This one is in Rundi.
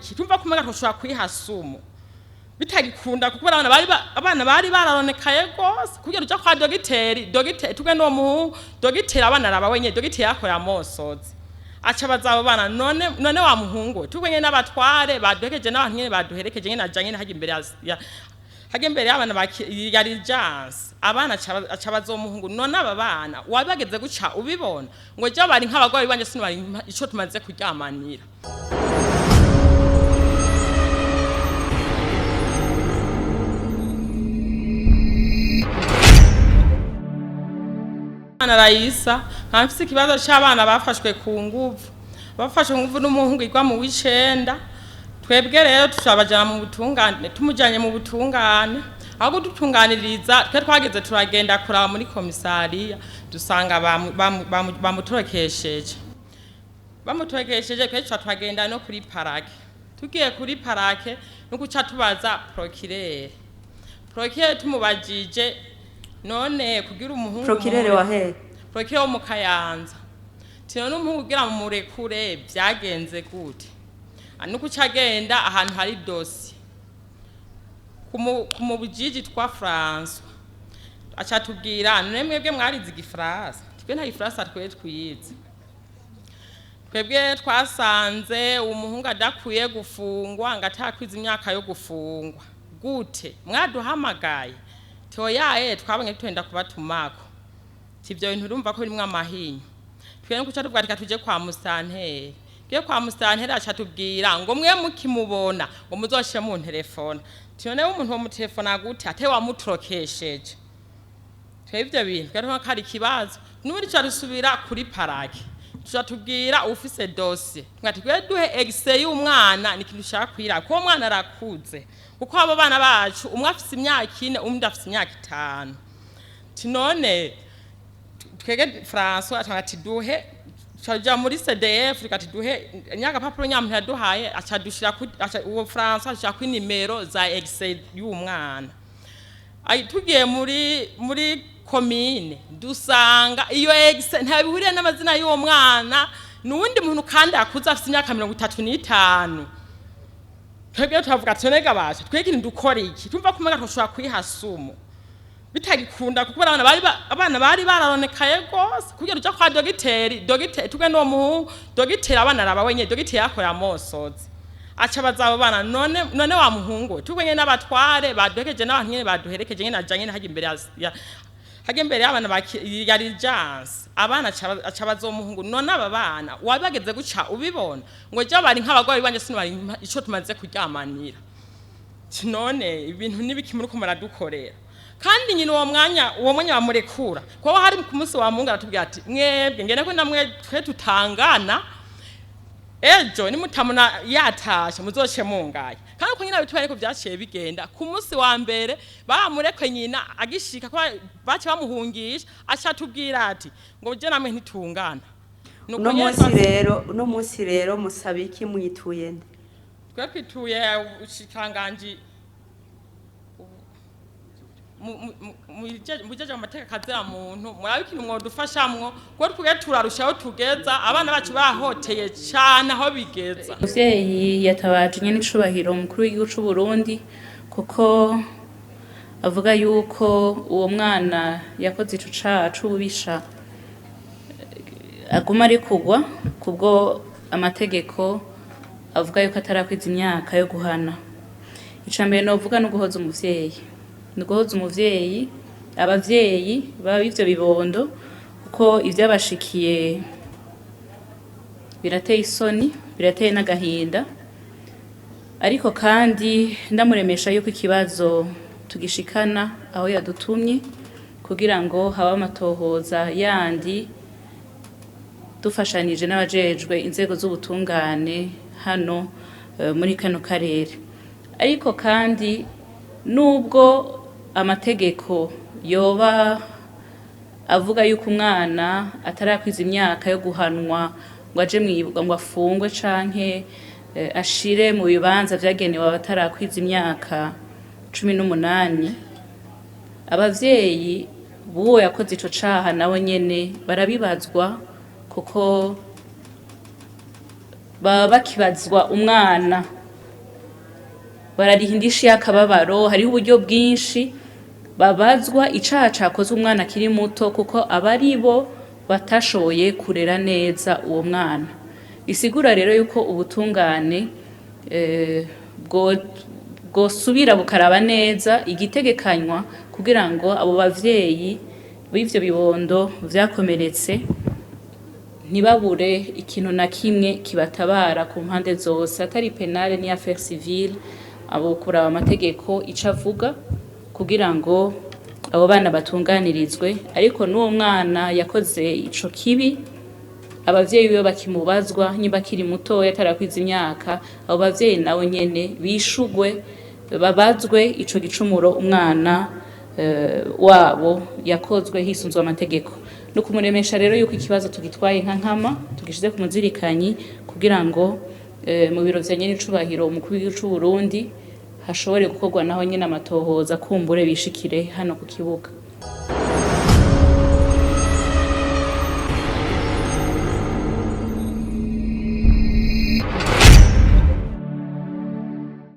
Iki tumva kumenga tushobora kwiha sumu bitagikunda, kuko abana bari bararonekaye gose kugira uja kwa dogiteri. Dogiteri tugwe no muhungu, dogiteri abana araba wenyene, dogiteri yakora amosozi, aca baza abo bana: None wa muhungu?" Tugwe nyene n'abatware baduherekeje n'abantu nyene baduherekeje nyene, aja nyene hajya imbere hajya imbere y'abana ya urgence. Abana aca baza uwo muhungu: "None aba bana wabageze guca ubibona?" Ngo je bari nk'abagore banje, sinubari ico tumaze kuryamanira. Ana Rayisa, nkaba mfise ikibazo c'abana bafashwe ku nguvu, bafashwe ku nguvu n'umuhungu igwa mu w'icenda. Twebwe rero turabajana mu butungane, tumujanye mu butungane aho kudutunganiriza, twe twageze turagenda kuraba muri komisariya, dusanga bamutorokesheje. Bamutorokesheje, twe tuca turagenda no kuri parake. Tugiye kuri parake no guca tubaza procureur. Procureur tumubajije: "None kugira umuhungu Procureur wa he? Procureur wo mu Kayanza. Ati: "None umuhungu kugira mumurekure byagenze gute?" Nuko uca agenda ahantu hari dossier ku mubujiji twa François, aca tubwira: "None mwebwe mwarize igifaransa?" Twe nta gifaransa twe twize. Twebwe twasanze umuhungu adakwiye gufungwa, ngo atakwiza imyaka yo gufungwa. "Gute mwaduhamagaye?" Toyaye, twabonye twenda kubatumako. Ivyo bintu urumva ko birimwo amahinyu. Twe no kuca tuvuga ati: "Tuje kwa musitanteri." Tugiye kwa musitanteri, aca tubwira ngo: "Mwe mukimubona ngo muzoshe mu telefone." None umuntu wo mutelefona gute ate wamutorokesheje? Twebwe ivyo bintu twari ko ari ikibazo. N'ubundi tuca dusubira kuri parake, tuca tubwira ufise dossier twati: "Twe duhe extrait y'umwana, ni ikintu ushaka kwira kuko umwana arakuze, kuko abo bana bacu umwe afise imyaka 4, undi afise imyaka 5." Ati: "None twege François?" Atanga ati: "Duhe." Tuja muri CDF, ati: "Duhe nyagapapuro." Nyamuntu yaduhaye, aca dushira uwo François ashira ku nimero za extrait y'umwana. Ai, tugiye muri komine, dusanga iyo extrait nta bihuriye n'amazina y'uwo mwana, nuwundi muntu kandi akuze afise imyaka 35. Twebwe turavuga ati: "None basha twege dukora iki?" Tumva kumenga tushobora kwiha sumu bitagikunda, kuko abana bari bararonekaye gose kugira uja kwa dogiteri. Dogiteri tugwe no muhungu, dogiteri abana araba wenyene, dogiteri yakora amosozi, aca baza abo bana: None wa muhungu?" Tugwe nyene n'abatware baduherekeje n'abantu nyene baduherekeje nyene, aja nyene hajya imbere hajya imbere y'abana ya urgence. Abana aca baza uwo muhungu: "None aba bana wabageze guca ubibona?" Ngo je bari nk'abagore banje, sinubari ico tumaze kuryamanira. Ati: "None ibintu nibiki muriko muradukorera?" Kandi nyina uwo mwanya bamurekura, kuko hari ku munsi wa Mungu, aratubwira ati: "Mwebwe ngene ko namwe twe tutangana, ejo nimutamuna yatashe muzoce mungaye." Kandi uko nyina bitwaye ko vyaciye bigenda. Ku munsi wa mbere bamurekwe, nyina agishika ko baca bamuhungisha, aca atubwira ati ngo je namwe ntitungana. Nuko Uno nyene munsi rero, uno munsi rero musaba iki? Mwituye nde? Twe twituye ubushikiranganji mujeje amateka kazira muntu. Murabe ikintu mwodufashamwo, kuko twebwe turarushaho tugeza abana bacu bahoteye cane aho bigeza. Umuvyeyi yatabaje nyene icubahiro umukuru w'igihugu c'u Burundi, kuko avuga yuko uwo mwana yakoze ico caha c'ububisha aguma ari kugwa kubwo amategeko avuga yuko atarakwiza imyaka yo guhana. Ica mbere novuga ni uguhoza umuvyeyi, ni uguhoza umuvyeyi, abavyeyi baba ivyo bibondo, kuko ivyabashikiye birateye isoni, birateye n'agahinda. Ariko kandi ndamuremesha yuko ikibazo tugishikana aho yadutumye kugira ngo habe amatohoza yandi, dufashanije n'abajejwe inzego z'ubutungane hano muri kano karere. Ariko kandi nubwo amategeko yoba avuga yuko umwana atarakwiza imyaka yo guhanwa ngo aje mwibwa, ngo afungwe canke ashire mu bibanza vyagenewe abatarakwiza imyaka 18, abavyeyi b'uwo yakoze ico caha nabo nyene barabibazwa, kuko baba bakibazwa umwana. barariha indishi y'akababaro. Hariho uburyo bwinshi babazwa icaha cakozwe umwana akiri muto, kuko aba ari bo batashoboye kurera neza uwo mwana. Bisigura rero yuko ubutungane bwosubira bukaraba neza igitegekanywa kugira ngo abo bavyeyi b'ivyo bibondo vyakomeretse ntibabure ikintu na kimwe kibatabara ku mpande zose, atari pénale ni affaire civile. Abo kuraba amategeko ico avuga kugira ngo abo bana batunganirizwe, ariko n'uwo mwana yakoze ico kibi, abavyeyi biwe bakimubazwa nyimba akiri mutoya atarakwiza imyaka, abo bavyeyi nabo nyene bishugwe, babazwe ico gicumuro umwana wabo yakozwe hisunzwe amategeko. No kumuremesha rero yuko ikibazo tugitwaye nka nkama, tugishize ku muzirikanyi kugira ngo mu biro vya nyenicubahiro umukuru w'igihugu c'u Burundi hashobore gukorwa naho nyene amatohoza, kumbure bishikire hano ku kibuga.